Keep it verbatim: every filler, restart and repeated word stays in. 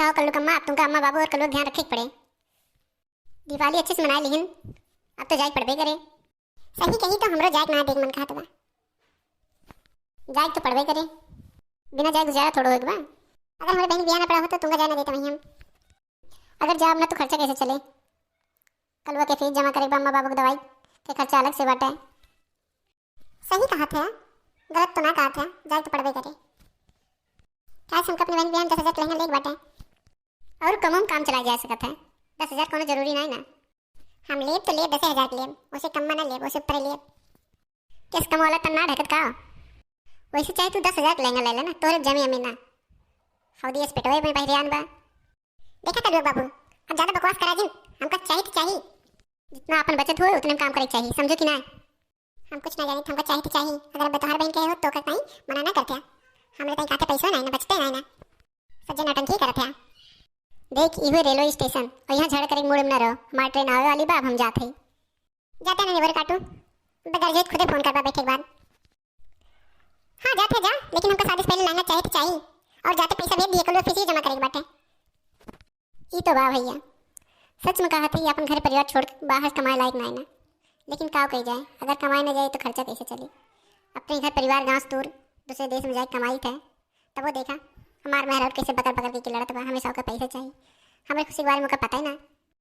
आओ कल्लू कम्मा, अब तुमका अम्मा बाबू और कल्लू ध्यान रखे के पड़े। दिवाली अच्छे से मनाए लिहिन, अब तो जाए के पड़बे करे। सही कही तो हमरो जाए के ना देख मन कहत बा। जाए के तो पड़बे करे, बिना जाए गुजारा थोड़ो होए के बा। अगर हमरे बहन बियाह ना पड़ा हो तो तुमका जाए ना देते वहीं हम। अगर जाब ना तो खर्चा कैसे चले? कलुआ के फीस जमा करे के बा, अम्मा बाबू के दवाई के खर्चा अलग से बाटे। सही कहत है, गलत तो ना कहत है, जाए तो पड़बे करे। काहे से हमका अपने बहन बियाह में दस हजार के लहंगा लेके बाटे। और कमो में काम चला जा सकत है, दस हजार कोनो जरूरी नहीं ना। हम लेब तो लेब, दस हजार के लेब, उसे कम में ना लेब, उसे ऊपर लेब। केस कमवाला तन ना ढकत का? वैसे चाहे तू दस हजार के लहंगा ले लेना, तोरे जमे अमे ना। फौदी एस पेटवे में पहिरे आन बा। देखा कलुआ बाबू, अब ज्यादा बकवास करा जिन, हमका चाही तो चाही। जितना अपन बचत होए उतने में काम करे के चाही, समझो कि ना? हम कुछ ना जानी, हमका चाही तो चाही। अगर अब तोहार बहन कहे हो तो ओकर ताई मना ना करते। हमरे ताई काते पैसो नहीं ना, बचते नहीं ना। सज्जन नौटंकी करत है। देख, इहो रेलवे स्टेशन, और यहाँ झगड़ा करे के मूड में ना रहो। हमार ट्रेन आवे वाली बा, अब हम जात हई। जाते ना नेवर काटू, बगैर जेत खुदे फोन करबा बैठे के बाद। हाँ जाते जा, लेकिन हमका शादी से पहले लहंगा चाही तो चाही, और जाते पैसा भेज दिए, कल फीस जमा करे के बाटे। ई तो बा भैया, सच में कहत ही, अपन घर परिवार छोड़ के बाहर कमाए लायक ना है ना। लेकिन का कही जाए, अगर कमाए ना जाए तो खर्चा कैसे चली? अपने घर परिवार गांव से दूर दूसरे देश में जाए कमाई थे, तब वो देखा हमार मेहरारू कैसे बकर बकर के लड़त बा, हमेशा ओकर पैसा चाहिए। हमरे खुशी के बारे में ओकर पता ही ना।